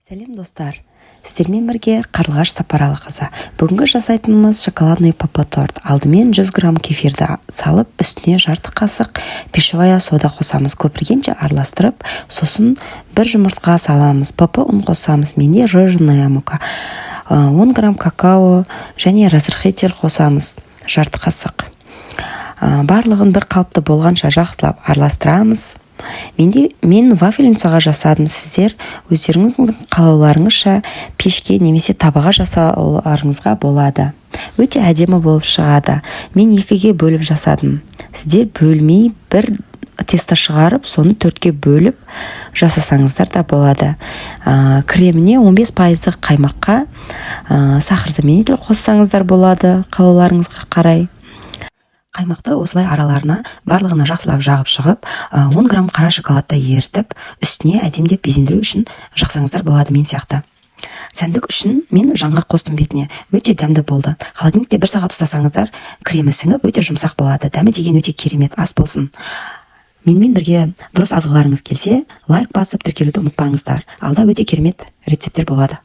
Сәлем, достар! Сіздермен бірге Қарлығаш Сапаралықызы. Бүгінгі жасайтынымыз шоколадный ПП торт. Алдымен 100 грамм кефирді салып, үстіне жарты қасық пищевая сода қосамыз. Көпіргенше араластырып, сосын бір жұмыртқа саламыз. ПП ұн қосамыз, менде рыженая мука. 10 грамм какао және разрыхлитель қосамыз, жарты қасық. Барлығын бір қалыпты болғанша жақсылап араластырамыз. Мен вафельницаға жасадым. Сіздер өздеріңіздің қалауларыңызша пешке немесе табаға жасауларыңызға болады. Өте әдемі болып шығады. Мен екіге бөліп жасадым. Сіздер бөлмей, бір тесто шығарып, соны төртке бөліп жасасаңыздар да болады. Креміне 15 пайыздық қаймаққа сахар заменитель қоссаңыздар болады, қалауларыңызға қарай. Қаймақты осылай араларына барлығына жақсылап жағып шығып, 10 грамм қара шоколадты ерітіп, үстіне әдемдеп безендіру үшін жақсаңыздар болады мен сияқты. Сәндік үшін мен жаңғақ қостым бетіне. Өте дәмді болды. Холодильникте бір сағат ұстасаңыздар, кремі сіңіп, өте жұмсақ болады. Дәмі деген өте керемет. Ас болсын! Менімен бірге дұрыс азғыларыңыз келсе, лайк басып, тіркелуді ұмытпаңыздар. Алда өте керемет рецепттер болады.